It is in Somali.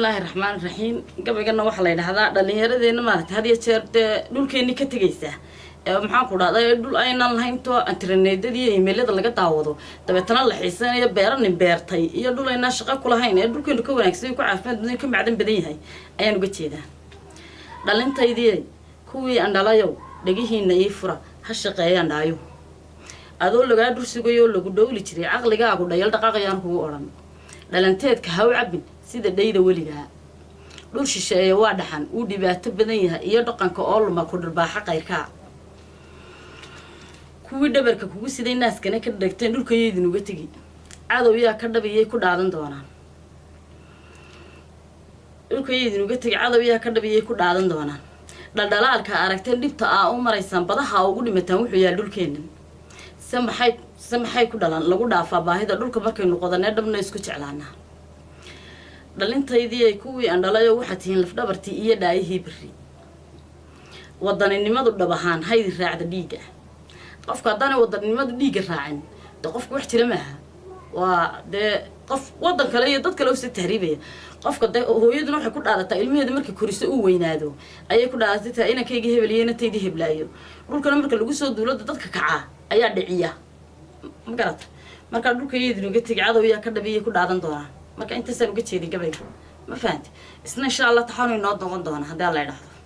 Bismillaahi raxmaani raxiim. Gabaygana waxaa la yidhahdaa dhalinyaradeenna maaragtay had iyo jeer dee dhulkeenni ka tegaysaa ee, maxaan ku dhahday, dhul aynaan lahayn to internetyada iyo emailada laga daawado, dabeetana la xiisanayo beeranin beertay iyo dhul aynaan shaqo ku lahayn ee dhulkeenu ka wanaagsan, ka caafimaad badan, ka macdan badan yahay ayaan uga jeedaa. Dhalintaydii, kuwii andhalayow, dhegihiina ii fura, ha shaqeeyaan dhaayo. Adoo lagaa dhur sugayoo lagu dhowli jiray, caqligaagu dhayal dhaqaaqayaan kugu odhan. Dhalanteedka ha u cabbin sida dhayda weligaa. Dhul shisheeye waa dhaxan, uu dhibaato badan yahay, iyo dhaqanka oo luma ku dharbaaxa qayrkaa. Kuwii dhabarka kugu siday, naaskana ka dhagteen, dhulkayaydin uga tegi. Cadow yaa ka dhabiyay ku dhaadan doonaan. Dhulkayaydin uga tegi, cadow yaa ka dhabiyay ku dhaadan doonaan. Dhaldhalaalka aragteen, dhibta aa u maraysaan, badaha ugu dhimataan, wuxuu yahay dhulkeennan. Se maxay ku dhalan lagu dhaafaa baahida dhulka markaynu qodanee dhabna isku jeclaanaa? Dhalintaydii ay, kuwii andhalayo, waxaad tihiin lafdhabartii iyo dhaayihii berri. Wadaninimadu dhab ahaan haydi raacda dhiigga. Qofka haddaanay wadaninimadu dhiigga raacin, dee qofka wax jira maaha, waa dee qof wadan kale iyo dad kale usi tahriibaya. Qofka dee hooyaduna waxay ku dhaadataa ilmaheeda markay koriso, uu weynaado, ayay ku dhaadatay taa inankayga hebel iyo inantaydii heblaayo. Dhulkana marka lagu soo duulada, dadka kacaa ayaa dhiciya, ma garata? Markaa dhulka iyadin uga tegi, cadow yaa ka dhabiyay ku dhaadan doonaa. Marka intaasaan uga jeedin gabayga, ma fahanti? Isna insha Allah taxaanu inoo noqon doona haddii Alla idhaahdo.